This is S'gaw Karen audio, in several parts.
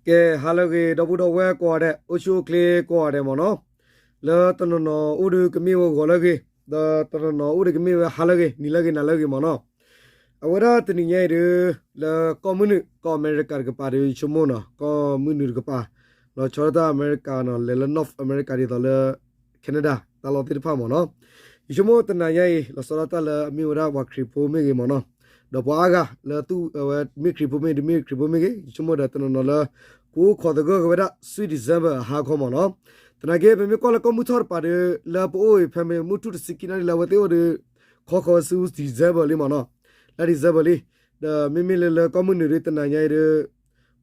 ကဲ ဟါလၢအဂ့ၤ ဒီပုၢ်ဒီဝဲၢ်ကိးဂၤဒဲး အိၣ်ဆူၣ်အိၣ်ချ့ကိးဂၤဒဲးမ့ၢ်နီၤ, လၢတနီၤနီၤအိၣ်ဒီးကမ့ၢ်ဝဲဂီၤလၢအဂ့ၤ, ဒီးတနီၤနီၤအိၣ်ဒီးကမ့ၢ်ဝဲဟါလၢအဂ့ၤ နံၤလၢအဂ့ၤ နၤလၢအဂ့ၤမ့ၢ်နီၤ. အဝဲဒၣ်တနံၤညါအံၤဒီး လၢကီၢ်မုၢ်နုာ် ကီၢ်အမဲရကၤတကပၤဒီး ယဆိကမိၣ်နီၤ ကီၢ်မုၢ်နုာ်တကပၤ လီၤဆီဒၣ်တၢ်အမဲရကၤနီၤ လဲၤလၢ North America ဒ်သိးလၢ Canada တၢ်လီၢ်သ့ၣ်တဖၣ်မ့ၢ်နီၤ. ယဆိကမိၣ်တနံၤညါအံၤ လီၤဆီဒၣ်တၢ်လၢအမ့ၢ်ဝဲဒၣ်ပှၤခရံာ်ဖိမ့ၢ်ဂ့ၤမ့ၢ်နီၤ, ဒီးပှၤအါဂၤလၢသူဝဲမ့ၢ်ခရံာ်ဖိမ့ၢ် တမ့ၢ်ခရံာ်ဖိမ့ၢ်ဂ့ၤ ယဆိကမိၣ်ဒီးတနီၤနီၤလၢ ကအိၣ်ခိးသဂၢၢ်ဃီၤဝဲဒၣ် Sweet December အဟါခီမ့ၢ်နီၤ. သနာ်က့ ပမ့ၢ်ကွၢ်လၢကီၢ်မုၢ်ထီၣ်တပၤဒီး လၢပအိၣ်အံၤဖဲမုၢ်ထူၣ်တဆံခံနၣ်ရံၣ်လၢအဝဲသ့ၣ်အိၣ်ဒီး ခိးဃီၤဝဲဆူ December လံမ့ၢ်နီၤ, လၢ December လံ. ဒီးမ့မ့ၢ်လၢလၢကီၢ်မုၢ်နုာ်ဒီးတနံၤညါအံၤဒီး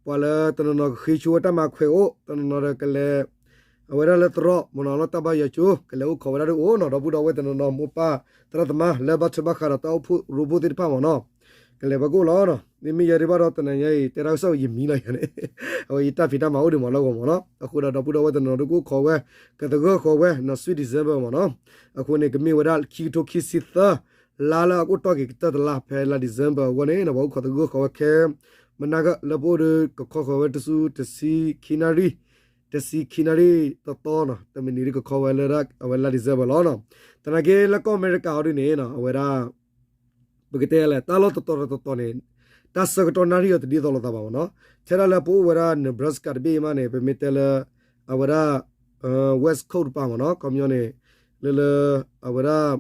ပှၤလၢတနီၤနီၤကဃ့ဆူဝဲတၢ်မၤခွဲးအိၣ် တနီၤနီၤဒီးကလဲၤ အဝဲဒၣ်လၢသရိာ်မ့ၢ်နီၤ လၢတၢ်ဘါယွၤကၠိ ကလဲၤအိၣ်ခိးဝဲဒၣ်ဒ်အိၣ်နီၤ ဒီပုၢ်ဒီဝဲၢ်တနီၤနီၤ မိၢ်ပၢ်သရၣ်သမါလၢဘၣ်ထွဲဘၣ်ဃးဒီးတၢ်အိၣ်ဖှိၣ်ရိဖှိၣ်သ့ၣ်တဖၣ်မ့ၢ်နီၤ, ကလဲၤဝဲကအိၣ်လီၤနီၤ. မ့မ့ၢ်ယဲဒၣ်ဘၣ်ဒီးတနံၤညါအံၤ တဲတၢ်ကစီၣ်ယမံလီၤယၤန့ၣ် အဝဲယတၢ်ဖံးတၢ်မၤအိၣ်ဒံးမ့ၢ်လၢဂီၤမ့ၢ်နီၤ. အဃိဒီးဒီပုၢ်ဒီဝဲၢ်တနီၤနီၤဒီးကအိၣ်ခိးဝဲ ကသဂၢၢ်ဃီၤဝဲနီၤ Sweet December မ့ၢ်နီၤ. အဃိန့ၣ် ကမ့ၢ်ဝဲဒၣ်ခံကထိခံဆံသၢ လါလၢအအိၣ်တီၢ်က့ၤကတၢၢ်တလါ ဖဲလါ December အဂီၢ်န့ၣ်နီၤ ပှၤအိၣ်ခိးသဂၢၢ်ဃီၤဝဲခဲ မနၤဂၤလၢပအိၣ်ဒီးကခိးဃီၤဝဲတဆူတဆံခံနၣ်ရံၣ် တဆံခံနၣ်ရံၣ်တသီနီၤ တမံးနံးဒ်ကခိးဝဲလၢဒၣ်အဝဲလါ December လီၤနီၤ. သနာ်က့လၢကီၢ်အမဲရကၤအီၤဒ်န့ၣ်နီၤ အဝဲဒၣ် ပကတဲလဲၣ် တၢ်လီၢ်တတီၤတတီၤန့ၣ် တၢ်ဆၢကတီၢ်နၣ်ရံၣ်အီၤတဒ်သိးလိာ်သးဘၣ်မ့ၢ်နီၤ. ထဲဒၣ်လၢပအိၣ်ဝဲဒၣ် Nebraska တဘ့ၣ်အံၤမးန့ၣ် ပမ့ၢ်တဲလၢ အဝဲဒၣ် West Coast တပၤမ့ၢ်နီၤ ခီပညီန့ၣ် လၢလၢ အဝဲဒၣ်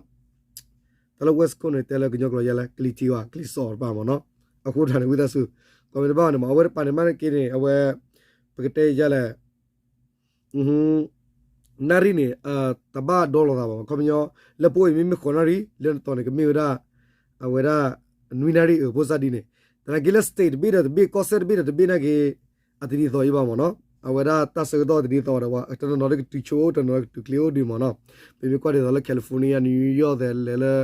တၢ်လၢ West Coast န့ၣ် တဲလၢကညီကျိာ်ယဲလဲၣ် ကလံၤထံးဝဲ ကလံၤစိးတပၤမ့ၢ်နီၤ. အဃိတၢ်န့ၣ် ဝံသးစူၤ ကီၢ်မ့ၢ်တဘၣ်န့ၣ်မ့ၢ် အဝဲတပၤန့ၣ်မးန့ၣ်က့န့ၣ် အဝဲ ပကတဲယဲလဲၣ် နၣ်ရံၣ်န့ၣ် တဘၣ်ဒီလိာ်သးဘၣ် ခီပညီ လၢပအိၣ်အံၤမ့မ့ၢ်ဃိးနၣ်ရံၣ် လၢနတီၤန့ၣ် ကမ့ၢ်ဝဲဒၣ် အဝဲဒၣ် နွံနၣ်ရံၣ်အၢ ဖိစၢ်ဒ်န့ၣ် သနာ်က့လၢ state တဘ့ၣ်ဒီးတဘ့ၣ် ကီၢ်စဲၣ်တဘ့ၣ်ဒီးတဘ့ၣ်နာ်က့ အတဒ်သိးအံၤဘၣ်မ့ၢ်နီၤ အဝဲဒၣ်တၢ်ဆၢကတီၢ်တဒ်သိးဒီး တနီၤနီၤကတုၤဆိ တနီၤနီၤကတုၤချ့အိၣ်ဒံးမ့ၢ်နီၤ ပမ့ၢ်ကွၢ်ဒ်သိးလၢ California New York သဲးလဲၤလၢ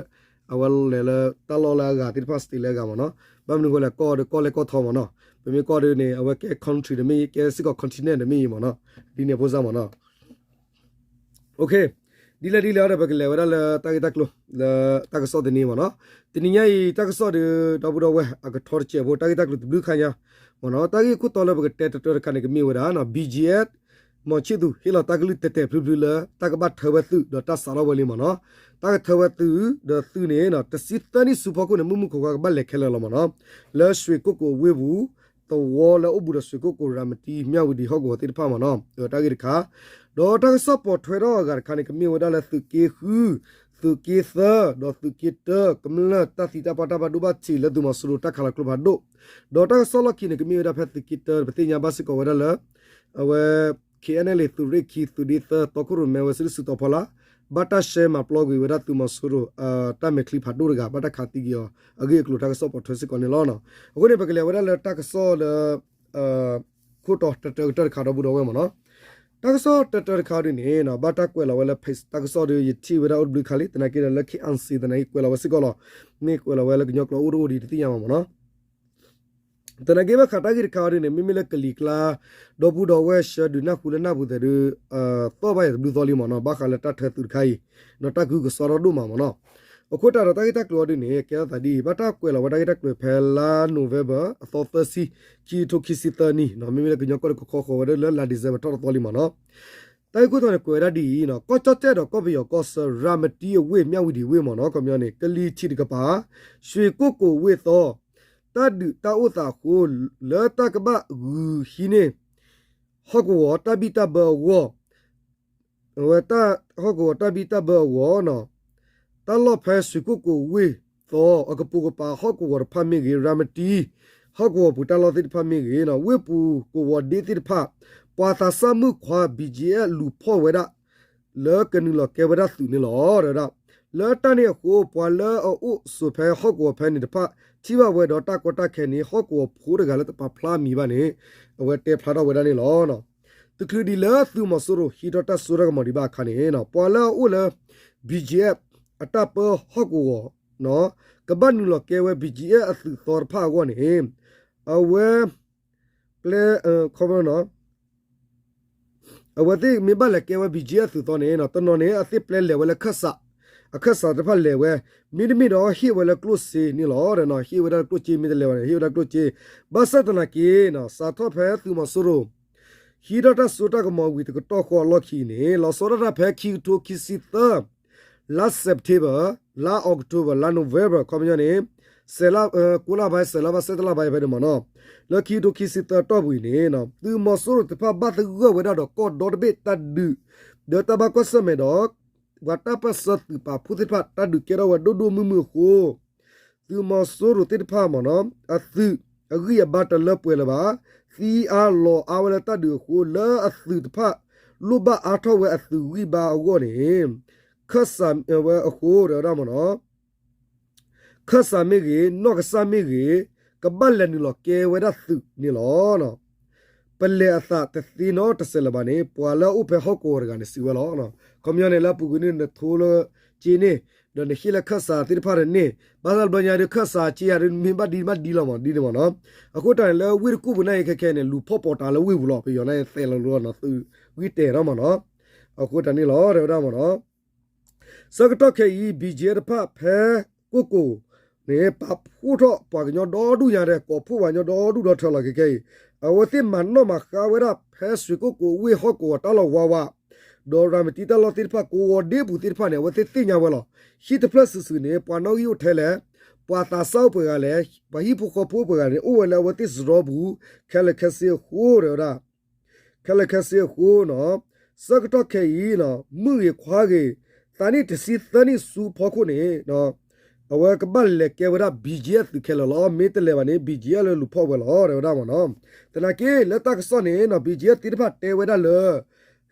အဝဲလဲၤလၢတၢ်လီၢ်လၢအဂၤသ့ၣ်တဖၣ် state လၢအဂၤမ့ၢ်နီၤ ဘၣ်မနုၤဃိလဲၣ် ကီၢ်ဒီးကီၢ်လဲၢ်ကီၢ်ထီမ့ၢ်နီၤ ပမ့ၢ်ကွၢ်ဒ်န့ၣ် အဝဲကဲ country တမ့ၢ် ကဲစ့ၢ်ကီး continent တမ့ၢ်အံၤမ့ၢ်နီၤ ဒ်န့ၣ်ဖိစၢ်မ့ၢ်နီၤ ဒ်လဲၣ်ဒ်လဲၣ်ဒီး ပကလဲၤဝဲဒၣ်လၢတၢ်ဂ့ၢ်တၢ်ကျိၤ လၢတၢ်ကစီၣ်တနံၤမ့ၢ်နီၤ တနံၤညါအံၤ တၢ်ကစီၣ်ဒီး ဒီပုၢ်ဒီဝဲၢ်အကထီတစဲးဖိ တၢ်ဂ့ၢ်တၢ်ကျိၤတဘျုးခါညါ မ့ၢ်နီၤ တၢ်ဂ့ၢ်ခိၣ်တီလၢပကတဲတတၢတခါန့ၣ် ကမ့ၢ်ဝဲဒၣ် BGF မီၤဆံၣ်သူး ဟ့ၣ်လီၤတၢ်ကလုၢ်တဲာ်တဲာ်ဖျုဖျုလၢ တၢ်ကဘၣ်ထၢဝဲသုး ဒီးတၢ်စးထီၣ်ဝဲလံမ့ၢ်နီၤ တၢ်ကထၢဝဲသုး ဒီးသုးန့ၣ် တဆံသၢနံၣ်ဆူဖီခိၣ်န့ၣ် မုၢ်မုၢ်ခွါခွါကဘၣ်လဲၤခဲလၢာ်လီၤမ့ၢ်နီၤ လၢရွှေကုက္ကိုအဝ့ၢ်ပူၤ သဝီလၢအိၣ်ဘူးဒီးရွှေကုက္ကို ရၤမတံ မြဝတီ ဟီၣ်ကဝီၤသ့ၣ်တဖၣ်မ့ၢ်နီၤ တၢ်ဂ့ၢ်တခါ ဒီးတၢ်ကစီၣ်ပိာ်ထွဲထီၣ်အဂၤတခါန့ၣ် ကမ့ၢ်ဝဲဒၣ်လၢသုးက့ဃု သုးက့သၢ ဒီးသုးက့တၢ ကမျၢၢ်တၢ်သံတၢ်ပှၢ်တၢ်ဘၣ်ဒိဘၣ်ထံးလၢသုးမီၤစိရိၤတၢ်ခးလီၤကျိဖးဒိၣ် ဒီးတၢ်ကစီၣ်လီၢ်ခံန့ၣ် ကမ့ၢ်ဝဲဒၣ်ဖဲသုးက့တၢ ပသ့ၣ်ညါဘၣ်စ့ၢ်ကီးဝဲဒၣ်လၢ အဝဲ KNLA သုးရ့ၣ်ခံ သုးဒ့သၢ တီခိၣ်ရိၣ်မဲဝဲ စုဒုၣ်စုတီၤဖီလာ် ဘၣ်တၢ်ရှဲမၤပျီကွံာ်ဝဲဒၣ်သုးမီၤစိရိၤ တၢ်မဲာ်ချံဖးဒိၣ်တဂၤ ဘၣ်တၢ်ခးသံက့ၤအီၤအဂ့ၢ်အကျိၤ တၢ်ကစီၣ်ပိာ်ထွဲစ့ၢ်ကီးန့ၣ်လီၤ. အဃိန့ၣ် ပကလဲၤဝဲဒၣ်လၢတၢ်ကစီၣ်လၢ ခိၣ်တီတၢတၢကတၢၢ်တခါ ဒီပုၢ်ဒီဝဲၢ်မ့ၢ်နီၤ တၢ်ကစီၣ်တၢတၢတခါဒ်န့ၣ် ဘၣ်တၢ်ကွဲးလီၤဝဲလၢ page တၢ်ကစီၣ်ဒီး ယထံၣ်ဝဲဒၣ်အိၣ်တဘျုးခါလံ သနာ်က့ဒီးလၢ KNC သနာ်က့ကွဲးလီၤဝဲစ့ၢ်ကီးလီၤ မ့ၢ်ကွဲးလီၤဝဲလၢကညီကျိာ်အိၣ်တအိၣ်ဒံးတသ့ၣ်ညါဘၣ်မ့ၢ်နီၤ သနာ်က့ဘၣ်ဃးတၢ်ဂ့ၢ်တခါအံၤဒ်န့ၣ် မ့မ့ၢ်လၢကလံၤကျါ ဒီပုၢ်ဒီဝဲၢ်ဆှၢဒုးနၢ်ဟူလၢနၢ်ပူၤသဲးဒီး သီၣ်ဘၣ်ယၤတဘျုးသီလံမ့ၢ်နီၤ ဘၣ်ဃးလၢတၢ်ထၢသုးတခါအံၤ ဒီးတၢ်ကဟုကစွါထီၣ်ဒိၣ်မးမ့ၢ်နီၤ အဃိသတးဒီးတၢ်ဂ့ၢ်တၢ်ကျိၤအံၤဒ်န့ၣ် ကဲထီၣ်သးဒ်အံၤ ဘၣ်တၢ်ကွဲးလီၤဝဲတၢ်ဂ့ၢ်တၢ်ကျိၤဖဲလါ November အသီသၢဆံ ခံကထိခံဆံသၢနံၣ် မ့မ့ၢ်လၢကညီကီၢ်ဒီးကခီဃီၤဝဲဒၣ်လၢလါ December ထီၣ်တသီလံမ့ၢ်နီၤ တၢ်ဂ့ၢ်ခိၣ်တီန့ၣ် ကွဲးဝဲဒၣ်ဒ်အံၤ ကီၢ်ကၠီၣ်တဲၣ်ဒီးကီၢ်ပယီၤကီၢ်ဆၢ ရၤမတံအဝ့ၢ် မြဝတီဝ့ၢ်မ့ၢ်နီၤ ခီပညီန့ၣ် ကလံၤထံးတကပၤ ရွှေကုက္ကိုဝ့ၢ်သီ တၢ်ဒုးတၢ်အိၣ်သးအဃိ လၢတၢ်ကဘၣ်ဂုၤဟံးန့ၢ် ဟီၣ်ကဝီၤတၢ်ဘံၣ်တၢ်ဘၢအဂီၢ် အဝဲတၢ်ဟီၣ်ကဝီၤတၢ်ဘံၣ်တၢ်ဘၢအဂီၢ်နီၤ တၢ်လီၢ်ဖဲ ရွှေကုက္ကိုဝ့ၢ်သီ အကပိာ်ကပၤဟီၣ်ကဝီၤတဖၣ်မ့ၢ်ဂ့ၤ ရၤမတံ ဟီၣ်ကဝီၤပူၤတၢ်လီၢ်သ့ၣ်တဖၣ်မ့ၢ်ဂ့ၤနီၤ ဝ့ၢ်ပူၤကဝီၤဒ့သ့ၣ်တဖၣ် ပှၤသးစၢ်မုၣ်ခွါ BGF လူၤဖီၣ်ဝဲဒၣ် လၢကနုာ်လီၤကဲဝဲဒၣ်သုးန့ၣ်လီၤ. လၢတၢ်န့ၣ်အဃိ ပှၤလၢအအိၣ်ဆိးဖဲဟီၣ်ကဝီၤဖဲန့ၣ်တဖၣ် ထံၣ်ဘၣ်ဝဲဒီးတၢ်ကီတၢ်ခဲန့ၣ် ဟီၣ်ကဝီၤဖိတဂၤလၢတပာ်ဖျါအမံၤဘၣ်န့ၣ် အဝဲတဲဖျါထီၣ်ဝဲဒၣ်န့ၣ်လီၤ. တချုးဒံးလၢသုးမီၤစိရိၤဟံးထီၣ်တၢ်စိတၢ်ကမီၤဒံးဘၣ်အခါန့ၣ် ပှၤလၢအအိၣ်လၢ BGF အတၢ်ပၢဟီၣ်ကဝီၤ ကဘၣ်နုာ်လီၤကဲဝဲ BGF အသုးသီတဖၣ်အဂီၢ်န့ၣ် အဝဲ ပျဲ ခီပ အဝဲသ့ၣ်မ့ၢ်ဘၣ်လဲၤကဲဝဲ BGF သုးသီန့ၣ် တနီၤန့ၣ် အသ့ၣ်ပျဲလဲၤဝဲလၢခၢၣ်စး အခၢၣ်စးတဖၣ်လဲၤဝဲ, မ့တမ့ၢ်ဒီးဟ့ၣ်ဝဲလၢကျိၣ်စ့န့ၣ်လီၤ. ဟ့ၣ်ဝဲဒၣ်လၢကျိၣ်စ့ မ့ၢ်တလဲၤဘၣ်န့ၣ် ဟ့ၣ်ဝဲဒၣ်ကျိၣ်စ့, ဘၣ်ဆၣ်သနာ်က့ စးထီၣ်ဖဲသုးမီၤစိရိၤ ဟံးထီၣ်တၢ်စိတၢ်ကမီၤဝံၤတကတီၢ်ဃီအလီၢ်ခံန့ၣ် လီၤဆီဒၣ်တၢ်ဖဲခံကထိခံဆံသၢ လါ September, လါ October, လါ November ခီပညီန့ၣ် စဲးလါ, ကိးလါဘၣ် စဲးလါဘၣ် ဆဲးတလါဘၣ်ဖဲန့ၣ်မ့ၢ်နီၤ, လၢခံကထိခံဆံသၢတီၢ်ပူၤအံၤန့ၣ် သုးမီၤစိရိၤတဖၣ်ဘၣ်သဂၢၢ်ဝဲဒၣ်ဒီးကီၢ်ဒီတဘ့ၣ်တၢ်ဒုး, ဒီးတၢ်ဘၣ်ကွၢ်ဆၢၣ်မဲာ်ဒီး ပှၤတၢ်ပၢၢ်ဆၢသုးပာ်ဖှိၣ်သ့ၣ်တဖၣ်တၢ်ဒုးကဲထီၣ်ဝဲဒိၣ်ဒိၣ်မုၢ်မုၢ်အဃိ သုးမီၤစိရိၤသ့ၣ်တဖၣ်မ့ၢ်နီၤ အသုးအဂံၢ်အဘါတလၢပှဲၤလၢၤဘၣ်, သံအါလီၤအါဝဲလၢတၢ်ဒုးအဃိ လၢအသုးတဖၣ်လိၣ်ဘၣ်အါထီၣ်ဝဲအသုးဂံၢ်ဘါအဂီၢ်န့ၣ် ခၢၣ်စးဝဲအဃိ တဲဝဲဒၣ်မ့ၢ်နီၤ ခၢၣ်စးမ့ၢ်ဂ့ၤ, နီၢ်ကစၢ်မ့ၢ်ဂ့ၤ, ကဘၣ်လဲၤနုာ်လီၤကဲဝဲဒၣ်သုးန့ၣ်လီၤ. ပလဲၤအသးတသ့နီတစဲးလၢၤဘၣ်န့ၣ် ပှၤလၢအအိၣ်ဖဲဟီၣ်ကဝီၤတဂၤန့ၣ် စံးဝဲလီၤ. ခီပညီန့ၣ် လၢအပူၤကွံာ်န့ၣ် နထိလၢက့န့ၣ်, ဒီးနဟ့ၣ်လၢခၢၣ်စးသ့ၣ်တဖၣ်တန့ၢ်, ဘၣ်ဆၣ်တဘျီညါဒီး ခၢၣ်စးက့ယၤဒ်မ့ၢ်ဘၣ်ဒ်ဘၣ်ဒ်လီၤမး ဒ်န့ၣ်မ့ၢ်နီၤ. အဃိတၢ်န့ၣ် လၢဝ့ၢ်တကူၣ်ပူၤန့ၣ်အံၤခဲခဲန့ၣ် လူၤဖီၣ်ပီးတၢ်လၢဝ့ၢ်ပူၤလီၤ, ပယီၤန့ၣ် သဲးလီၤလီၤနီၤ သုးဂံၢ်တဲာ်ထီၣ်မ့ၢ်နီၤ. အဃိတၢ်န့ၣ်လီၤ တဲဝဲဒၣ်မ့ၢ်နီၤ. ဆၢကတီၢ်ခဲအံၤ ဘံၣ်ကၠံၣ်တဖၣ်ဖဲကိၣ်ကိၣ်န့ၣ် ပာ်ဖှိၣ်ထီၣ်ပှၤကညီဒီဒူၣ်ညါဒီး ကိးဖှိၣ်ပှၤကညီဒီဒူၣ်ဒီထၢလီၤခဲခဲအံၤ, အဝဲသ့ၣ်မၤနီၣ်မၤဃါဝဲဒၣ်ဖဲစွ့ၤကိၣ်ကိၣ်ဝ့ၢ်ဟီၣ်ကဝီၤတၢ်လီၢ်ဝးဝး, ဒီးရၤမတံတၢ်လီၢ်သ့ၣ်တဖၣ်ကိးဂီၤဒ့ပူၤသ့ၣ်တဖၣ်န့ၣ် အဝဲသ့ၣ်သ့ၣ်ညါဝဲလီၤ. ဟံၣ်တဖျၢၣ်စုာ်စုာ်န့ၣ် ပှၤနီၣ်ဂံၢ်အိၣ်ထဲလဲၣ်, ပှၤသးစၢ်အိၣ်ပှဲၤဂၤလဲၣ်, ပှၤဟံၣ်ဖိဃီဖိအိၣ်ပှဲၤဂၤန့ၣ် အိၣ်ဝဲလၢအဝဲသ့ၣ်စရီပူၤ ခဲလၢာ်ခဲဆ့အဃိ တဲဝဲဒၣ် ခဲလၢာ်ခဲဆ့အဃိနီၤ, ဆၢကတီၢ်ခဲအံၤ မုၣ်ဂ့ၤခွါဂ့ၤ သးနံၣ်တဆံသၢနံၣ်ဆူဖီခိၣ်န့ၣ် အဝဲကဘၣ်လဲၤကဲဝဲဒၣ် ဘံၣ်ကၠံၣ်အသုးခဲလၢာ်လီၤ. မ့ၢ်တလဲၤဘၣ်န့ၣ် ဘံၣ်ကၠံၣ်အလၢလူၤဖီၣ်ဝဲလီၤ တဲဝဲဒၣ်မ့ၢ်နီၤ. သနာ်က့ လၢတၢ်ကစီၣ်န့ၣ် ဘံၣ်ကၠံၣ်အသ့ၣ်တဖၣ်တဲဝဲဒၣ်လၢ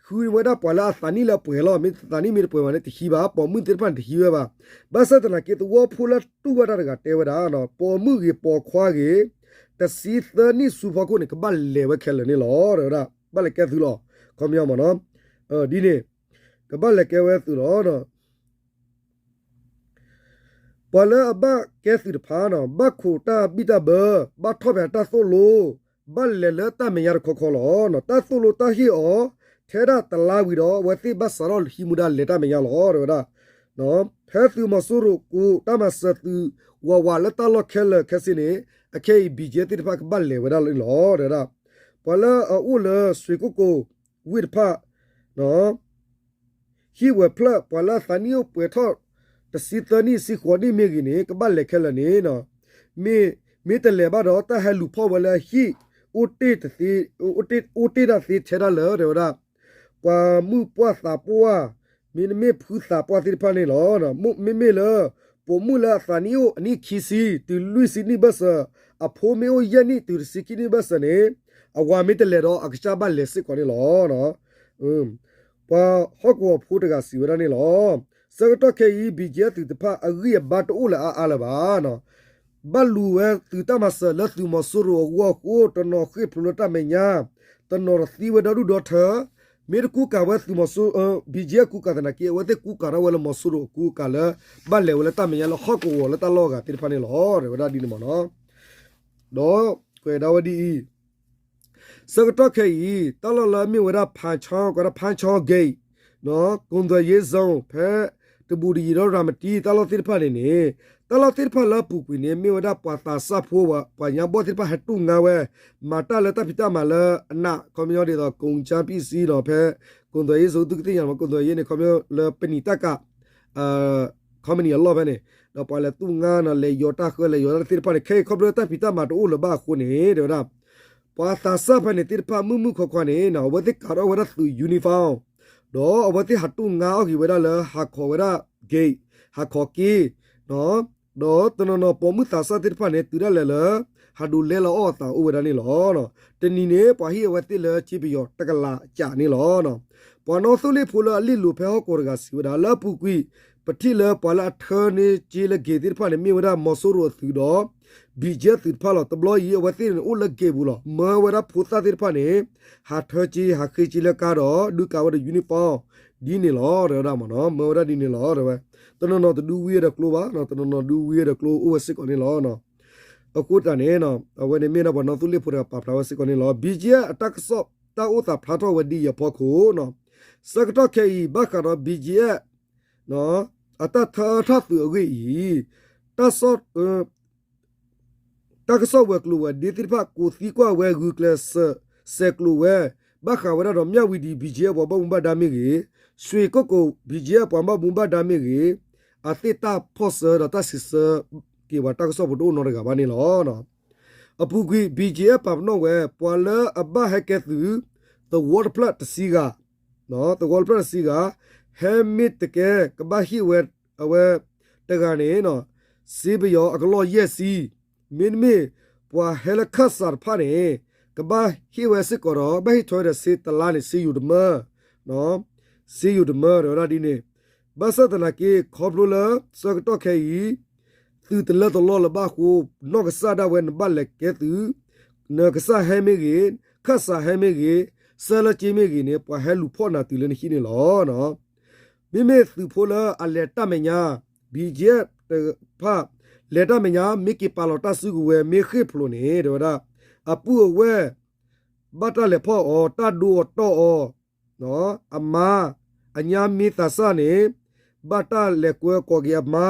ဃုဝဲဒၣ်ပှၤလၢအသးနံၣ်လၢအပှဲၤလီၤ. မ့ၢ်သးနံၣ်မ့ၢ်တပှဲၤဘၣ်န့ၣ် တဟံးဘၣ်, ပိာ်မုၣ်သ့ၣ်တဖၣ်န့ၣ် တဟံးဝဲဘၣ်. ဘၣ်ဆၣ်သနာ်က့ သဝီဖိလၢတူၢ်ဘၣ်တၢ်တဂၤတဲဝဲဒၣ် ပိာ်မုၣ်ဂ့ၤပိာ်ခွါဂ့ၤ တဆံသၢနံၣ်ဆူဖီခိၣ်န့ၣ် ကဘၣ်လဲၤဝဲခဲလၢာ်န့ၣ်လီၤ တဲဝဲဒၣ်. ဘၣ်လဲၤကဲသုးလီၤ. ခီပညီမ့ၢ်နီၤ, ဒ်န့ၣ် ကဘၣ်လဲၤကဲဝဲသုးလီၤ. ပှၤလၢအဘၣ်ကဲသုးတဖၣ်နီၤ ဘၣ်ခိးတၢ်ဘံၣ်တၢ်ဘၢ, ဘၣ်ထီၣ်ဖဲအတၢ်သိၣ်လိ, ဘၣ်လဲၤလၢတၢ်မဲာ်ညါတခီခီလီၤ. တၢ်သိၣ်လိတၢ်ဟ့ၣ်အီၤ ထဲဒၣ်တလါဝံၤဒီး အဝဲသ့ၣ်ဘၣ်စးထီၣ်ဟံးမူဒါလဲၤတၢ်မဲာ်ညါလီၤ တဲဝဲဒၣ်. ဖဲသုးမီၤစိရိၤကိးတၢ်မၤစၢၤသုးဝးဝးလၢတၢ်လီၢ်ခဲလၢာ်ခဲဆ့န့ၣ် အခဲအံၤ ဘံၣ်ကၠံၣ်သ့ၣ်တဖၣ်ကဘၣ်လဲၤဝဲဒၣ်လီၤ တဲဝဲဒၣ်. ပှၤလၢအအိၣ်လၢစွ့ၤကိၣ်ကိၣ်ဝ့ၢ်တဖၣ် ဟံၣ်ဝဲၤဖျၢၣ် ပှၤလၢအသးနံၣ်အိၣ်ပှဲၤထီၣ် တဆံသၢနံၣ် ဆံဃိးနံၣ်မ့ၢ်ဂ့ၤန့ၣ် ကဘၣ်လဲၤခဲလၢာ်န့ၣ် မ့ၢ်တလဲၤဘၣ်ဒီး တၢ်ဟဲလူၤဖီၣ်ဝဲလၢဟံၣ် အိၣ်တ့ၢ်တသ့ အိၣ်တ့ၢ်တၢ်သ့ထဲဒၣ်လၢ တဲဝဲဒၣ် ပှၤမုၣ်ပှၢ်သးပှၢ် မ့တမ့ၢ်ဖုသးပှၢ်သ့ၣ်တဖၣ်န့ၣ်လီၤ. မ့မ့ၢ်လၢ ပိာ်မုၣ်လၢအသးနံၣ်အိၣ်အနံၣ်ခံဆံ တုၤလွံၢ်ဆံနံၣ်ဘၢၣ်စၢၤ အဖိမ့ၢ်အိၣ်ယဲၢ်နံၣ်တုၤတဆံခံနံၣ်ဘၢၣ်စၢၤန့ၣ် အဝၤမ့ၢ်တလဲၤဒီး အကစၢ်ဘၣ်လဲၤစ့ၢ်ကီးန့ၣ်လီၤ. ပှၤဟီၣ်ကဝီၤဖိတဂၤစံးဝဲဒၣ်န့ၣ်လီၤ. ဆၢကတီၢ်ခဲအံၤ ဘံၣ်ကၠံၣ်အသုးတဖၣ် အဂံၢ်အဘါတအိၣ်လၢအါအါလၢၤဘၣ်. ဘၣ်လူၤဝဲသုးတၢ်မၤစၢၤလၢသုးမီၤစိရိၤအဂီၢ်အဃိ တနီၤဃ့ၢ်ဖျိလၢတၢ်မဲာ်ညါ, တနီၤတသံဝဲဒီဒူၣ်ဒီထၢ, မ့ၢ်တကူကၤဝဲသုးမီၤစိရိၤ ဘံၣ်ကၠံၣ်အကူကၤသနာ်က့ အဝဲသ့ၣ်ကူကၤထီၣ်ဝဲလၢမီၤစိရိၤအကူကၤလၢ ဘၣ်လဲၤဝဲလၢတၢ်မဲာ်ညါလၢဟီၣ်ကဝီၤလၢတၢ်လီၢ်အဂၤသ့ၣ်တဖၣ်န့ၣ်လီၤ. တဲဝဲဒၣ်ဒ်န့ၣ်မ့ၢ်နီၤ. ဒီးကွဲးဒၣ်ဝဲဒ်အံၤ, ဆၢကတီၢ်ခဲအံၤ တၢ်လီၢ်လၢအမ့ၢ်ဝဲဒၣ် ဖါဆီ ကီးဒၣ် ဖါဆီ gate ကိၣ်သွဲၣ်ယ့ zone ဖဲတဘူးတယံၤဒီးရၤမတံ တၢ်လီၢ်သ့ၣ်တဖၣ်န့ၣ်န့ၣ် တၢ်လီၢ်သ့ၣ်တဖၣ်လၢအပူၤကွံာ်န့ၣ် မ့ၢ်ဝဲဒၣ်ပှၤသးစၢ်ဖိ ပှၤညါဘီၣ်သ့ၣ်တဖၣ်ဟဲတူၢ်ငါဝဲ မၤတၢ်လၢတၢ်ဖံးတၢ်မၤလၢအနး ခီပညီဒ်သိး ကိၣ်စၣ်ပံၣ်စံနီၤ ဖဲကိၣ်သွဲၣ်ယ့ zone သုကသ့ၣ်ညါမး ကိၣ်သွဲၣ်ယ့န့ၣ် ခီပညီလၢပနံာ်တၢ်ကၤ ခီပနံာ်အလီၢ်ဖဲန့ၣ် ဒီးပှၤလဲၤတူၢ်ငါနီၤ လဲၤယီၤတၢ်ဃၢ လဲၤယီၤတၢ်သ့ၣ်တဖၣ်န့ၣ် ခဲအံၤခီဖျိတၢ်ဖံးတၢ်မၤတအိၣ်လၢၤဘၣ်အဃိန့ၣ် တဲဝဲဒၣ် ပှၤသးစၢ်ဖဲန့ၣ်သ့ၣ်တဖၣ် မုၢ်မုၢ်ခွါခွါန့ၣ် အဝဲသ့ၣ်ကၤထီၣ်ဝဲဒၣ်သုး uniform ဒီးအဝဲသ့ၣ်ဟးတူၢ်ငါအီၣ်က့ၤဝဲဒၣ်လၢ ဟးခိးဝဲဒၣ် gate ဟးခိးက့ ဒီးတနီၤနီၤပိာ်မုၣ်သးစၢ်သ့ၣ်တဖၣ်န့ၣ် တုၤဒၣ်လဲာ်လၢ ဟးဒိးလဲလီၤအီၣ်အသးအိၣ်ဝဲဒၣ်န့ၣ်လီၤ. တနံၤန့ၣ် ပှၤဟ့ၣ်အဝဲသ့ၣ်လၢစ့ပယီၤတကလးကၠးန့ၣ်လီၤ. ပှၤနီၣ်သိလ့ၣ်ဖိလၢအလ့ၣ်လိၤဖဲဟီၣ်ကဝီၤတဂၤစံးဝဲဒၣ် လၢအပူၤကွံာ် ပထံၣ်လၢပှၤလၢအထၢန့ၢ်စ့လၢ gate သ့ၣ်တဖၣ်န့ၣ် မ့ၢ်ဝဲဒၣ်မီၤစိရိၤအသုးဒီး ဘံၣ်ကၠံၣ်အသုးတဖၣ်လီၤ. တဘျီအံၤ အဝဲသ့ၣ်န့ၣ်အိၣ်လၢ gate ပူၤလီၤ. မၢဝဲဒၣ်ဖိသၣ်သ့ၣ်တဖၣ်န့ၣ် ဟးထၢစ့ ဟးဃ့စ့လၢကါဒီး ဒုးကၤဝဲဒီး uniform ဒ်န့ၣ်လီၤ တဲဝဲဒၣ်မ့ၢ်နီၤ. မၢဝဲဒၣ်ဒ်န့ၣ်လီၤ တဲဝဲ. တနီၤနီၤတဒုးဝံၤဒီးကျိဘၣ်, တနီၤနီၤဒုးဝံၤဒီးကျိအိၣ်ဝဲစ့ၢ်ကီးန့ၣ်လီၤ. အဃိသတးန့ၣ် အဝဲန့ၣ်မ့ၢ်ဒၣ်ပှၤနီၣ်သိလ့ၣ်ဖိတဂၤပာ်ဖျါဝဲစ့ၢ်ကီးန့ၣ်လီၤ. ဘံၣ်ကၠံၣ်အတၢ်ကစီၣ်တၢ်အိၣ်သးဖျါထီၣ်ဝဲဒ်အံၤအဖီခိၣ် ဆၢကတီၢ်ခဲအံၤ ဘၣ်ဃးဒီး ဘံၣ်ကၠံၣ် အတၢ်ထၢထီၣ်သုးအဂ့ၢ်အံၤ တၢ်ကစီၣ်ဝဲၤကျိၤဝဲၤဒ့သ့ၣ်တဖၣ် ကိးသံကွၢ်ဝဲ ဂုာ်ကျဲးစၢး ဆဲးကျိးဝဲ ဘၣ်ဃးဝဲဒၣ်ဒီး မၠၣ်ဝံၤဒံး BGF ပှၤဘၣ်မူဘၣ်ဒါမ့ၢ်ဂ့ၤ, ရွှေကုက္ကို BGF ပှၤဘၣ်မူဘၣ်ဒါမ့ၢ်ဂ့ၤ, အသ့ၣ်တၢ်ဖီၣ်ဆၢဒီးတၢ်စံးဆၢက့ၤပှၤတၢ်ကစီၣ်ဖိတအိၣ်နီတဂၤဘၣ်န့ၣ်လီၤ. အပူၤကွံာ် BGF ပာ်ပနီၣ်ဝဲ ပှၤလၢအဘၣ်ဟဲကဲသုး သဝီတဖျၢၣ်တဆံဂၤ သဝီတဖျၢၣ်တဆံဂၤ ဟဲမ့ၢ်တကဲ ကဘၣ်ဟ့ၣ်ဝဲ အဝဲတဂၤန့ၣ် စ့ပယီၤအကလီၢ်ယဲၢ်ဆံ, မ့တမ့ၢ် ပှၤဟဲလၢခၢၣ်စးတဖၣ်န့ၣ် ကဘၣ်ဟ့ၣ်ဝဲစ့ၢ်ကီးဒီး ဘၣ်ဟ့ၣ်ထီၣ်ဝဲဒီးစ့တလါန့ၣ် စ့ယိၤတမၢ, စ့ယိၤတမၢ တဲဝဲဒၣ်ဒ်န့ၣ်, ဘၣ်ဆၣ်သနာ်က့ ခီဖျိလၢဆၢကတီၢ်ခဲအံၤ သုးတလၢတလီၢ်လၢၤဘၣ်အဃိ နီၢ်ကစၢ်ဒၣ်ဝဲနဘၣ်လဲၤကဲသုး, နကစၢ်ဟဲမ့ၢ်ဂ့ၤ, ခၢၣ်စးဟဲမ့ၢ်ဂ့ၤ, ဆၢလၢက့မ့ၢ်ဂ့ၤန့ၣ် ပှၤဟဲလူၤဖီၣ်နၤတုၤလၢနဟံၣ်န့ၣ်လီၤ. မ့မ့ၢ်သုးဖိလၢအလဲၤတၢ်မဲာ်ညါ BGF တဖၣ် လဲၤတၢ်မဲာ်ညါ မ့ၢ်က့ၤပာ်လီၤတၢ်စုကဝဲၤ မ့ၢ်ဃ့ၢ်ဖျိးန့ၣ် တဲဝဲဒၣ် အပုၢ်အဝဲၢ် ဘၣ်တၢ်လဲၤဖီၣ်အီၤ တၢ်ဒိအီၤတီၢ်အီၤ အမါ အညါမ့ၢ်သးစၢ်န့ၣ် ဘၣ်တၢ်လဲၤကွဲကိးက့ၤအမါ,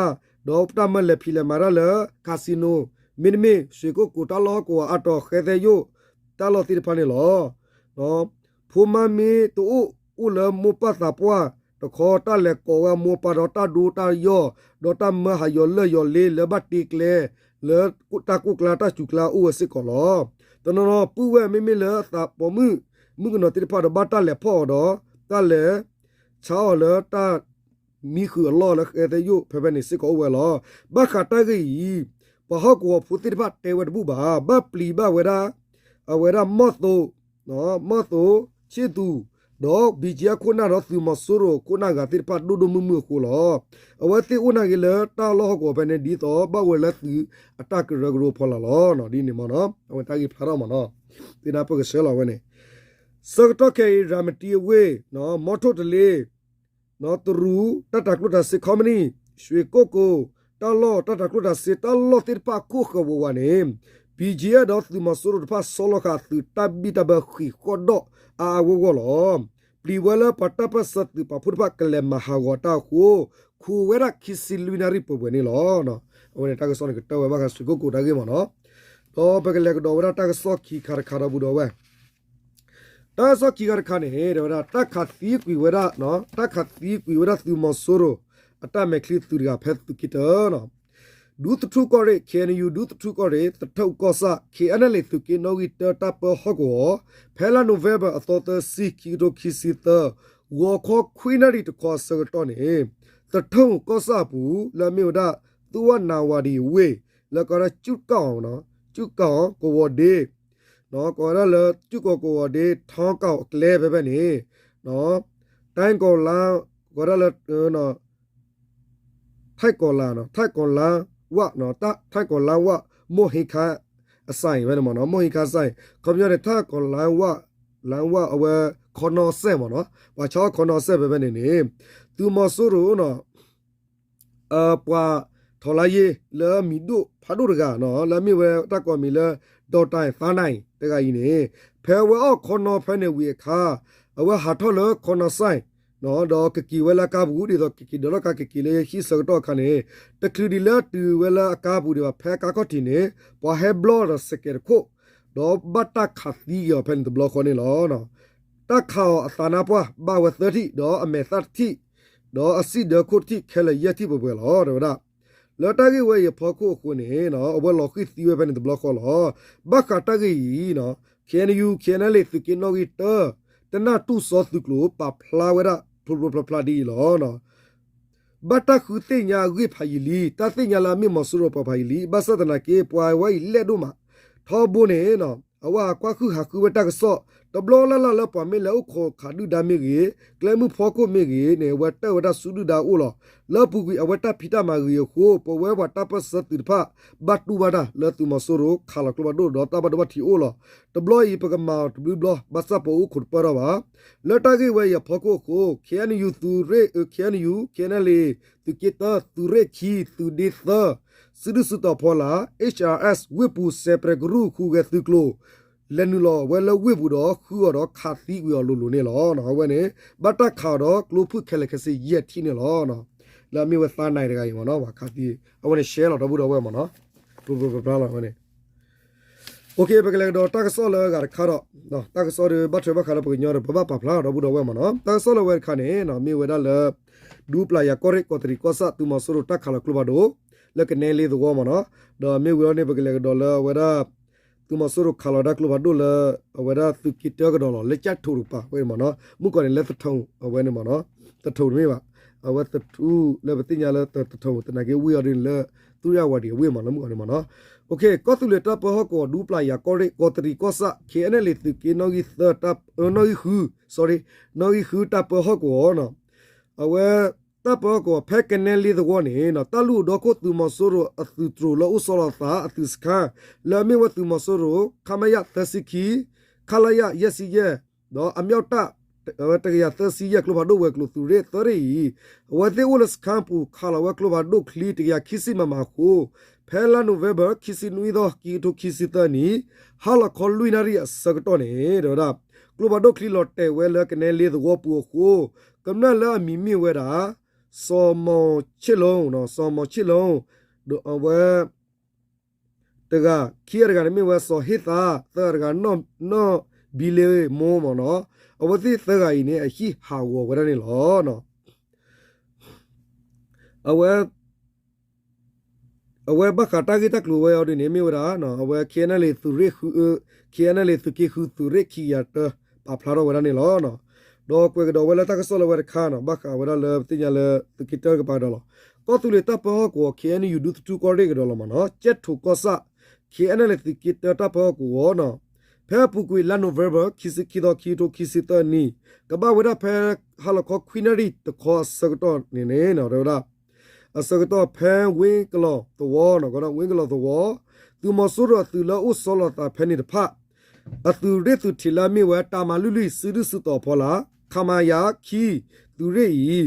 ဒီးတၢ်မၢလဲၤဖံးလဲၤမၤတၢ်လၢ casino မ့တမ့ၢ် ရွှေကုက္ကို တၢ်လီၢ်ဟီၣ်ကဝီၤအါတီၤ ဃဲသဲယိၣ် တၢ်လီၢ်သ့ၣ်တဖၣ်န့ၣ်လီၤ. ဖိမါမ့ၢ်တအိၣ် အိၣ်လၢမိၢ်ပၢ်သးပှၢ်တခီ တၢ်လဲၤကိးဝဲအမိၢ်ပၢ်ဒီးတၢ်ဒိတၢ်ယီၢ် ဒီးတၢ်မၢဟးယီၤလၢာ်ယီၤလ့လၢဘၣ်တ့ကျဲ လၢတၢ်ကိၢ်ကျါတၢ်စူၤကျါအိၣ်ဝဲစ့ၢ်ကီးလီၤ. တနီၤနီၤပုၢ်ဝဲၢ်မ့မ့ၢ်လၢအသးပိာ်မုၣ် မုၣ်ကနီၤသ့ၣ်တဖၣ်ဒီး ဘၣ်တၢ်လဲၤဖီၣ်အီၤဒီး တၢ်လဲၤဆါအီၤလၢတၢ်မံဃုာ်အလီၢ်လၢဃဲသဲယိၣ်ဖဲဖဲန့ၣ်စ့ၢ်ကီးအိၣ်ဝဲလီၤ. ဘၣ်ဃးတၢ်ဂ့ၢ်အံၤ ပှၤဟီၣ်ကဝီၤဖိသ့ၣ်တဖၣ်တဲဝဲတဘူၣ်ဘၣ်, ဘၣ်ပျံၤဘၣ်ဝဲဒၣ် အဝဲဒၣ်မီၢ်သိ မီၢ်သိ ဆ့ၣ်သူး ဒီး BGF ခိၣ်နၢ်ဒီးသုးမီၤစိရိၤခိၣ်နၢ်ဂၤသ့ၣ်တဖၣ်ဒိၣ်ဒိၣ်မုၢ်မုၢ်အဃိလီၤ. အဝဲသ့ၣ်အိၣ်နာ်က့ၤလၢတၢ်လီၢ်ဟီၣ်ကဝီၤဖဲန့ၣ် ဒ်သိးဘၣ်ဝဲလၢသုးအတၢ်ကရၢကရိဖီလာ်လီၤ. ဒ်န့ၣ်မ့ၢ်နီၤ အဝဲတၢ်ဂ့ၢ်ဖျါထီၣ်မ့ၢ်နီၤ သ့ၣ်နၢ်ပၢၢ်ကဆှၢလီၤဝဲန့ၣ် ဆၢကတီၢ်ခဲအံၤ ရၤမတံအဝ့ၢ် မီထိၣ်တလ့ တရူး တၢ်တၤကျိၣ်တၤစ့ခီပနံၣ် ရွှေကုက္ကို တၢ်လီၢ်တၢ်တၤကျိၣ်တၤစ့ တၢ်လီၢ်သ့ၣ်တဖၣ်ခိၣ်ဃၢၤဝးဝးန့ၣ် BGF ဒီးသုးမီၤစိရိၤတဖၣ်ဆီလီၤဃာ်အသုးတၢ်ဘံၣ်တၢ်ဘၢဃံးဃီၣ်ဒီၣ်အါအါဂီၢ်ဂီၢ်လီၤ. ပျံၤဝဲလၢပှၤတၢ်ပၢၢ်ဆၢသုးပာ်ဖှိၣ်တဖၣ်ကလဲၤမၤဟးဂီၤတၢ်အဃိ ခိးဝဲဒၣ်ခံဆံလွံၢ်နၣ်ရံၣ်ပှဲၤပှဲၤန့ၣ်လီၤ. အဝဲန့ၣ်တၢ်ကစီၣ်န့ၣ်ကတၢၢ်ဝဲဘၣ်ဃးရွှေကုက္ကိုတၢ်ဂ့ၢ်မ့ၢ်နီၤ ဒီးပကလဲၤကဒီးဝဲဒၣ်တၢ်ကစီၣ်ခံခါတခါဒီပုၢ်ဒီဝဲၢ် တၢ်ကစီၣ်ခံခါတခါန့ၣ် တဲဝဲဒၣ် တၢ်ခးသံကွံာ်ဝဲဒၣ် တၢ်ခးသံကွံာ်ဝဲဒၣ်သုးမီၤစိရိၤ အတၢ်မဲာ်ချံသုးတဂၤဖဲသုးက့တၢနီၤ ဒူသထူၣ်ကီၢ်ရ့ၣ် KNU ဒူသထူၣ်ကီၢ်ရ့ၣ် သထူၣ်ကီၢ်ဆၣ် KNLA သုးက့နီၣ်ဂံၢ်တၢတၢ်ပၢဟီၣ်ကဝီၤ ဖဲလါ November အသီသၢဆံ ခံကထိခံဆံသၢ ဂီၤခီခွံနၣ်ရံၣ်တခီအဆၢကတီၢ်န့ၣ် သထူၣ်ကီၢ်ဆၣ်အပူၤ လၢအမ့ၢ်ဝဲဒၣ် သုဝနၢ်ဝၤဒံၤအဝ့ၢ် လၢကိးဝဲဒၣ် ကၠူကီၢ် ကၠူကီၢ်ကဝီၤဒ့ ကိးဝဲဒၣ်လၢ ကၠူကီၢ်ကဝီၤဒ့ ထီကီၢ်အကျဲဖဲဖဲန့ၣ် တၢ်ကီၢ်လါ ကိးဝဲဒၣ်လၢ ထၢၣ်ကီၢ်လါ ထၢၣ်ကီၢ်လါဝၣ် ထၢၣ်ကီၢ်လါဝၣ် မိၢ်ဟ့ခါအစၢ်အံၤဖဲန့ၣ်မ့ၢ်နီၤ မိၢ်ဟ့ခါအစၢ်အံၤ ခီပညီန့ၣ် ထၢၣ်ကီၢ်လါဝၣ် လါဝၣ်အဝဲ ခီနီၣ်စဲၣ်မ့ၢ်နီၤ ပှၤဆီခီနီၣ်စဲၣ်ဖဲဖဲန့ၣ်န့ၣ် သုးမီၤစိရိၤနီၤ ပှၤထီၣ်လါယ့ လၢမံၤဒိၣ်ဖးဒိၣ်တဂၤနီၤ လၢအမ့ၢ်ဝဲတၢ်ကိးမံၤလၢ ဒီးတၢ်သးနၢ်အံၤတဂၤအံၤန့ၣ် ဖဲအဝဲအီၣ်ခီနီၣ်ဖဲန့ၣ်ဝံၤအခါ အဝဲဟးထီၣ်လၢခီနီၣ်စဲၣ် ဒီးကက့ၤဝဲလၢအကါပူၤ ဒ်သိးကက့ၤဒၢးလီၢ်ကါကက့ၤလၢဟံၣ်ဆၢကတီၢ်အခါန့ၣ် တချုးဒံးလၢတုၤဝဲလၢအကါပူၤဒံးဘၣ် ဖဲအကါခီၣ်ထံးန့ၣ် ပှၤဟဲဘျီဒီးစဲးကဲးတခိၣ် ဒီးဘၣ်တၢ်ခးသံက့ၤအီၤဖဲန့ၣ်တဘျီဃီန့ၣ်လီၤ. တၢ်ခးအီၤအသးနါပှၢ် ဘၣ်ဝဲသၢထံၣ် ဒီးအမဲာ်သၣ်တထံၣ် ဒီးအစံၣ်ဒၢခိၣ်တထံၣ် ခဲလၢာ်ယဲၢ်ထံၣ်ပှဲၤပှဲၤလီၤ တဲဝဲဒၣ်. လၢတၢ်ဂ့ၢ်ဝဲအံၤအဖီခိၣ်အဃိန့ၣ် အဝဲလီၤဃံၣ်သံဝဲဖဲန့ၣ်တဘျီဃီလီၤ. ဘၣ်ဃးတၢ်ဂ့ၢ်အံၤ KNU KNLA သုးက့နီၣ်ဂံၢ်တၢ တနၢ်တူၢ်စီသုးကျိၤ ပာ်ဖျါဝဲဒၣ်ဖျိဖျိဖျါဖျါဒ်အံၤလီၤ. ဘၣ်တၢ်ဃုသ့ၣ်ညါအဂ့ၢ်ဖးယံာ်လံ, တၢ်သ့ၣ်ညါလၢအမ့ၢ်မီၤစိရိၤပှၤဖးယံာ်လံ, ဘၣ်ဆၣ်သနာ်က့ ပှၤဝဲအံၤလဲၣ်ဒိၣ်မး, ထီဘိန့ၣ် အဝဲဟးကွၢ်ဃုာ်ဟးဃုဝဲတၢ်ကစီၣ်, တဘျီလၢ်လၢ်လၢပှၤမ့ၢ်လဲၤအိၣ်ခိးခးဒုၣ်ဒါမ့ၢ်ဂ့ၤ, ကျဲမုၢ်ဖီခိၣ်မ့ၢ်ဂ့ၤန့ၣ် အဝဲတၢၢ်ဝဲဒၣ်ဆူဒုၣ်ဒါအအိၣ်လီၤ. လၢအပူၤကွံာ်အဝဲတၢ်ဖံးတၢ်မၤဂ့ၤအဃိ ပဝဲပှၤတၢ်ပၢၢ်ဆၢသုးတဖၣ် ဘၣ်တူၢ်ဘၣ်တၢ်လၢသုးမီၤစိရိၤခးလီၤကျိဖးဒိၣ်ဒီးတၢ်ဘၣ်ဒိဘၣ်ထံးအိၣ်လီၤ. တဘျီအံၤပကမၤအီၤတဘျုးဘျီ ဘၣ်ဆၣ်ပအိၣ်ခိးတပၢၢ်ထီၣ်ဘၣ်. လၢတၢ်ဂ့ၢ်ဝဲအံၤအဖီခိၣ်အဃိ KNU သုးရ့ၣ် KNU KNLA သုးက့တၢ သုးရ့ၣ်ခံ သုးဒ့သၢ စုဒုၣ်စုတီၤဖီလာ် HRS ဝ့ၢ်ပူၤစဲးပြဲးကရူၢ်ဟူးဂဲၤသုးကျိၤ လဲၤနုာ်လီၤဝဲလၢဝ့ၢ်ပူၤဒီးဃုအီၤဒီးခးသံကွံာ်အီၤလိၤလိၤန့ၣ်လီၤ. အဝဲန့ၣ် ဘၣ်တၢ်ခးအီၤဒီးကျိဖုၣ်ခဲလၢာ်ခဲဆ့ယဲၢ်ထံၣ်န့ၣ်လီၤ. လၢအမ့ၢ်ဝဲသးနံၤတဂၤအံၤမ့ၢ်နီၤ ပှၤခးသံ အဝဲန့ၣ်ရှဲလီၤဒီပုၢ်ဒီဝဲၢ်မ့ၢ်နီၤ ပျီပျီပျီပျီလီၤဝဲန့ၣ် ပကလဲၤကဒီးတၢ်ကစီၣ်လၢအဂၤတခါဒီး တၢ်ကစီၣ်ဒီးဘၣ်ထွဲဘၣ်ဃးဒီးပှၤကညီဒီး ပဘၣ်ပာ်ဖျါဒီပုၢ်ဒီဝဲၢ်မ့ၢ်နီၤ တၢ်ကစီၣ်လၢအဝဲတခါန့ၣ် မ့ၢ်ဝဲဒၣ်လၢ ဒူပျၢ်ယၤကီၢ်ရ့ၣ်ကီးတရံးကီၢ်ဆၣ် သုးမီၤစိရိၤတၢ်ခးလီၤကျိဖးဒိၣ် လၢကနဲလ့သဝီမ့ၢ်နီၤ ဒီးမ့ၢ်ဝံၤလီၤန့ၣ် ပကလဲၤကဒီးလၢအဝဲဒၣ် သုးမီၤစိရိၤခးလီၤဝဲဒၣ်ကျိဖးဒိၣ်လၢ အဝဲဒၣ်သုးက့တၢကဒီးလီၤ လၢကၠဲၣ်ထိးတကပၤဝဲန့ၣ်မ့ၢ်နီၤ မုၢ်ကီၢ်န့ၣ်လၢသထူးအဝဲန့ၣ်မ့ၢ်နီၤ သထူးတမ့ၢ်ဘၣ် အဝဲသထူးလၢပသ့ၣ်ညါလၢသထူး သနာ်က့ဝ့ၢ်အီၤဒ်န့ၣ်လၢ သုးရ့ၣ်အဝၤဒံးအဝ့ၢ်မ့ၢ်နီၤ မုၢ်ကီၢ်န့ၣ်မ့ၢ်နီၤ ကီၢ်သူလ့ၤတၢ်ပၢဟီၣ်ကဝီၤ ဒူပျၢ်ယၤကီၢ်ရ့ၣ် ကီးတရံးကီၢ်ဆၣ် ခ့ၣ်အဲၣ်အဲၣ်လ့ၣ်သုးက့ နီၣ်ဂံၢ်ဃု နီၣ်ဂံၢ်ဃုတၢ်ပၢဟီၣ်ကဝီၤ အဝဲ တၢ်ပၢဟီၣ်ကဝီၤ ဖဲကနဲလ့သဝီန့ၣ် တၢ်လုၢ်အုပ်ဒီခိၣ်သုးမီၤစိရိၤအသုးတြိၤလၢအိၣ်ဆီလီၤအသးအသုးစခန်း လၢအမ့ၢ်ဝဲသုးမီၤစိရိၤ ခမရ သၢဆံခံ ခလရ ယဲၢ်ဆံယဲၢ် ဒီးအမြောက်တပ် တကယၤသၢဆံယဲၢ် ကျိဖးဒိၣ်ဝဲၤကျိၤသုးရ့ၣ်သၢရ့ၣ်အံၤ အဝဲသ့ၣ်အိၣ်လၢစခန်းပူၤ ခးလီၤဝဲကျိဖးဒိၣ်ချံတကယၤခံဆံ MM အဃိ ဖဲလါ November ခံဆံနွံသီ ခံကထိခံဆံသၢနံၣ် ဟါလီၤခီလွံၢ်နၣ်ရံၣ်အဆၢကတီၢ်န့ၣ် တဲဝဲဒၣ် ကျိဖးဒိၣ်ချံလီၤတဲာ်ဝဲလၢကနဲလ့သဝီပူၤအဃိ ကမျၢၢ်လၢအမံၤမ့ၢ်ဝဲဒၣ် စီၤမီၤဆ့ၣ်လိ စီၤမီၤဆ့ၣ်လိ အဝဲ တဂၤ ခံဂၤတဂၤန့ၣ်မ့ၢ်ဝဲစီၤဟ့ၣ်သါ သၢဂၤတဂၤ နီၢ်ဘံလ့မိၢ်မ့ၢ်နီၤ အဝဲသ့ၣ်သၢဂၤအံၤန့ၣ် အဟံၣ်ဟးဂီၤဝဲဒၣ်န့ၣ်လီၤ. အဝဲ အဝဲဘၣ်ဃးတၢ်ဂ့ၢ်တၢ်ကျိၤဝဲအီၤဒ်န့ၣ် မ့ၢ်ဝဲဒၣ် အဝဲ ခ့ၣ်အဲၣ်အဲၣ်လ့ၣ်သုးရ့ၣ်ဃု ခ့ၣ်အဲၣ်အဲၣ်လ့ၣ်သုးက့ဃုသုးရ့ၣ်ခံကယၤတၢ ပာ်ဖျါထီၣ်ဝဲဒၣ်န့ၣ်လီၤ. ဒီးကွဲးကဒီးဝဲလၢတၢ်ကစီၣ်လၢဝဲတခါနီၤ ဘၣ်ဃးဝဲဒၣ်လၢပသ့ၣ်ညါလၢသုးက့တၢကပၤကဒီးလီၤ. ကီၢ်သူလ့ၤတၢ်ပၢဟီၣ်ကဝီၤ ခ့ၣ်အဲၣ်ယူၣ် ဒူသထူကီၢ်ရ့ၣ်ကဒီးလီၤမ့ၢ်နီၤ ကၠဲၣ်ထိးကီၢ်ဆၣ် ခ့ၣ်အဲၣ်အဲၣ်လ့ၣ်သုးက့တၢတၢ်ပၢဟီၣ်ကဝီၤနီၤ ဖဲအပူၤကွံာ်လါ November ခံဆံခံသီ ခံကထိခံဆံသၢနံၣ် ကဘၣ်ဝဲဒၣ်ဖဲဟါလီၤခီခွံနၣ်ရံၣ်တခီအဆၢကတီၢ်န့ၣ်န့ၣ် တဲဝဲဒၣ် အဆၢကတီၢ်ဖဲဝ့ကလီၤသဝီ ဝ့ကလီၤသဝီ သုးမီၤစိရိၤအသုးလၢအိၣ်ဆီလီၤသးဖဲန့ၣ်တဖၣ် အသုးရ့ၣ်သုးထံးလၢအမ့ၢ်ဝဲ တၢ်မၤလွံၢ်လွံၢ် စုဒုၣ်စုတီၤဖီလာ် ခမရ ခံ သုးရ့ၣ်အံၤ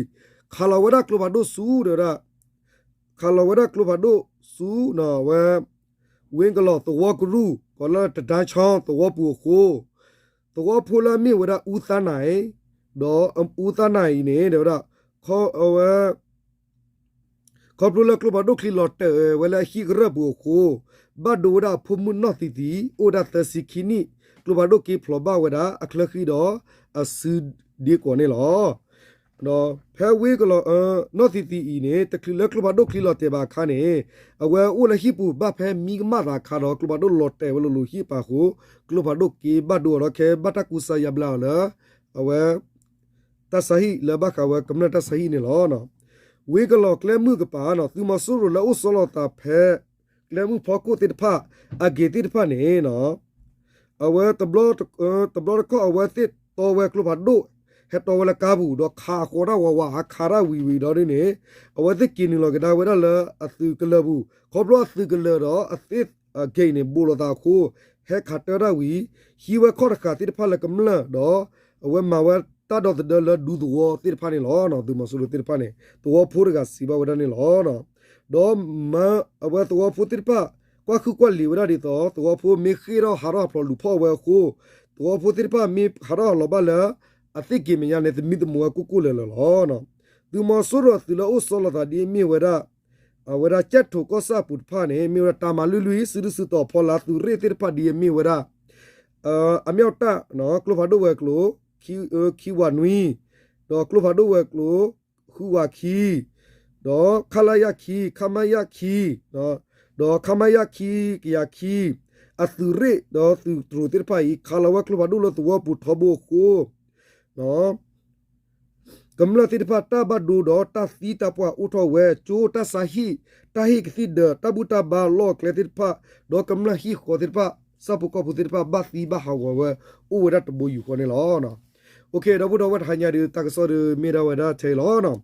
ခးလီၤဝဲဒၣ်ကျိဖးဒိၣ်ဆူ တဲဝဲဒၣ် ခးလီၤဝဲဒၣ်ကျိဖးဒိၣ်ဆူ အဝဲ ဝ့ကလီၤသဝီကရူၢ် ကီးလၢတဒါဆီသဝီပူၤအဃိ သဝီဖိလၢအမ့ၢ်ဝဲဒၣ်အူသါနၤအံၤ ဒီးအူသါနၤအံၤန့ၣ် တဲဝဲဒၣ် ခီအဝဲ ခီဖျိလၢကျိဖးဒိၣ်ချံလီၤတဲာ်ဝဲလၢအဟံၣ်ကရၢၢ်ပူၤအဃိ ဘၣ်ဒိဝဲဒၣ်အဖိမုၣ်နီၢ်သံသံ အိၣ်ဝဲဒၣ်သၢဆံခံနံၣ် ကျိဖးဒိၣ်က့ဖျိးဘၣ်ဝဲဒၣ်အချၢဃံဒီး အစုဒ့ကွီးန့ၣ်လီၤ. ဒီးဖဲဝ့ကလီၤ နီၢ်သံသံအံၤန့ၣ် တချုးလၢကျိဖးဒိၣ်ချံလီၤတဲာ်ဘၣ်အခါန့ၣ် အဝဲအိၣ်လၢဟံၣ်ပူၤဘၣ်ဖဲမံကမၣ်သးအခါဒီး ကျိဖးဒိၣ်လီၤတဲာ်ဝဲလိၤလိၤဟံၣ်ပာ်ဃိ ကျိဖးဒိၣ်က့ဘၣ်ဒိအီၤဒီးခဲဘၣ်တၢ်ကူစါယါဘျါအီၤလၢ အဝဲ တၢ်ဆါဟံၣ်လၢဘၣ်ဃးဝဲကမျၢၢ်တၢ်ဆါဟံၣ်န့ၣ်လီၤ. ဝ့ကလီၤကျဲမုၢ်ကပၤနီၤ သုးမီၤစိရိၤလၢအိၣ်ဆီလီၤသးဖဲ ကျဲမုၢ်ဖီခိၣ်သ့ၣ်တဖၣ် အဂ့ၤသ့ၣ်တဖၣ်န့ၣ်နီၤ အဝဲ တဘျီတခီၣ်အဝဲသ့ၣ်တီဝဲကျိဖးဒိၣ် ဟဲတီဝဲလၢကါပူၤ ဒီးခးဃီၤတၢ်ဝးဝး ဟးခးတၢ်ဝံၤဝံၤဒီးဒ်န့ၣ် အဝဲသ့ၣ်က့ၤနုာ်လီၤကဒါဝဲဒၣ်လၢအသုးကလၢၤပူၤ ခီဖျိအသုးကလၢၤဒီးအသ့ၣ်အဂ့ၤန့ၣ် ဘိးလိာ်သးအဃိ ဟဲခးတၢတၢ်ဝံၤ ဟံးဝဲခီၣ်တဃာ်သ့ၣ်တဖၣ်လၢကမျၢၢ်ဒီး အဝဲမၤဝဲတၢ်ဒီသဒၢလၢဒူသဝီသ့ၣ်တဖၣ်န့ၣ်လီၤ. သုးမီၤစိရိၤသ့ၣ်တဖၣ်န့ၣ် သဝီဖိတဂၤစံးဘၣ်ဝဲဒၣ်န့ၣ်လီၤ. ဒီးမၢအဝဲသဝီဖိသ့ၣ်တဖၣ် ကွၢ်ဟုၣ်ကွၢ်လံၤဝဲဒၣ်ဒ်သိး သဝီဖိမ့ၢ်ဃ့ၢ်ထီၣ်ဟးထီၣ်ဟးဖျိးလူၤဖီၣ်ဝဲအဃိ သဝီဖိသ့ၣ်တဖၣ်မ့ၢ်ဟးထီၣ်ဟးလီၤဘၣ်လၢ အသ့ၣ်က့ၤမဲာ်ညါန့ၣ် သမံသမိးဝဲကိၢ်ကိၢ်လၢၤလၢၤလီၤ. သုးမီၤစိရိၤအသုးလၢအိၣ်ဆီလီၤသးဒ်အမ့ၢ်ဝဲဒၣ် အဝဲဒၣ်ကၠဲၣ်ထိးကီၢ်ဆၣ်အပူၤတဖၣ်န့ၣ် မ့ၢ်ဝဲဒၣ်တၢ်မၤလွံၢ်လွံၢ် စုဒုၣ်စုတီၤဖီလာ်သုးရ့ၣ်သ့ၣ်တဖၣ်ဒ်အမ့ၢ်ဝဲဒၣ် အမြောက်တပ် ကျိဖးဒိၣ်ဝဲၤကျိၤ ခံဝးနွံ ဒီးကျိဖးဒိၣ်ဝဲၤကျိၤ ဃုဝးခံ ဒီးခလရ ခံ ခမရ ခံ ဒီးခမရ ခံ ကယၤခံ အသုးရ့ၣ်ဒီးသုးတြိၤသ့ၣ်တဖၣ်အံၤ ခးလီၤဝဲကျိဖးဒိၣ်လၢသဝီပူၤထီဘိအဃိ ကမျၢၢ်သ့ၣ်တဖၣ်တၢ်ဘၣ်ဒိဒီးတၢ်သံတၢ်ပှၢ်အိၣ်ထီၣ်ဝဲ ကၠိတၢ်ဆါဟံၣ် တၢ်ဟ့ၣ်ကသံၣ်ဒၢး တၢ်ဘူၣ်တၢ်ဘါလီၢ်ကျဲသ့ၣ်တဖၣ် ဒီးကမျၢၢ်ဟံၣ်ဃီသ့ၣ်တဖၣ် ဆၣ်ဖိကီၢ်ဖိသ့ၣ်တဖၣ် ဘၣ်သံဘၣ်ဟးဂီၤဝဲ အိၣ်ဝဲဒၣ်တဘိယူၢ်ဃီန့ၣ်လီၤ. ဒီပုၢ်ဒီဝဲၢ်တဟါညါဒီး တၢ်ကစီၣ်ဒီးမ့ၢ်ဒၣ်ဝဲဒၣ်ထဲအံၤလီၤ.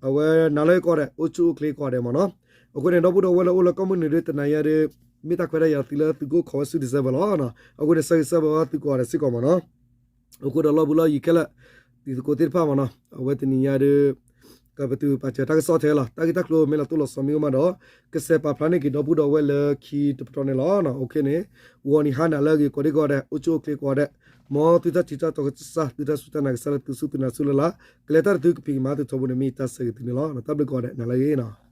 အဝဲနၤလၢကိးဂၤဒဲး အိၣ်ဆူၣ်အိၣ်ချ့ကိးဂၤဒဲးမ့ၢ်နီၤ. အဃိန့ၣ် ဒီပုၢ်ဒီဝဲၢ်လၢအိၣ်လၢကီၢ်မုၢ်နုာ်ဒီး တနၤညါဒီး မ့ၢ်တၢ်ခွဲးတၢ်ယာ်သုလၢသုကအိၣ်ခိးဝဲဆူ December လီၤ. အဃိန့ၣ် ဆၢဂ့ၤဆၢဝါသုကိးဂၤဒဲးစ့ၢ်ကီးမ့ၢ်နီၤ. အဃိဒီးလီၢ်ဘူးလီၢ်ယံၤခဲလၢာ် တံၤသကိးသ့ၣ်တဖၣ်မ့ၢ်နီၤ အဝဲတနံၤညါဒီး ကပတုာ်ပာ်စၢၤတၢ်ကစီၣ်ထဲလီၤ. တၢ်ဂ့ၢ်တၢ်ကျိၤမ့ၢ်လီၤတိၢ်လီၤဆီမ့ၢ်အိၣ်မးဒီး ကစဲးပာ်ဖျါန့ၢ်က့ၤဒီပုၢ်ဒီဝဲၢ်လၢခံတပတီၢ်န့ၣ်လီၤ. အဃိန့ၣ် ဂီၤနံၤဟါနၤလၢအဂ့ၤကိးဒံကိးဂၤဒဲး အိၣ်ဆူၣ်အိၣ်ချ့ကိးဂၤဒဲး မ်သုတၢ်ထံၣ်တၢ်တီကစၢ်, သုတၢ်စူၢ်တၢ်နာ်ကစၢ်လၢသုစူၢ်သုနာ်ဆူလၢ်လၢ်, ကလဲၤတၢ်တသုကဖံးကမၤသုထီဘိန့ၣ် မ့ၢ်ယတၢ်ဆၢဂ့ၤသုန့ၣ်လီၤ. တၢ်ဘျုးကိးဂၤဒဲး နၤလၢအဂ့ၤနီၤ.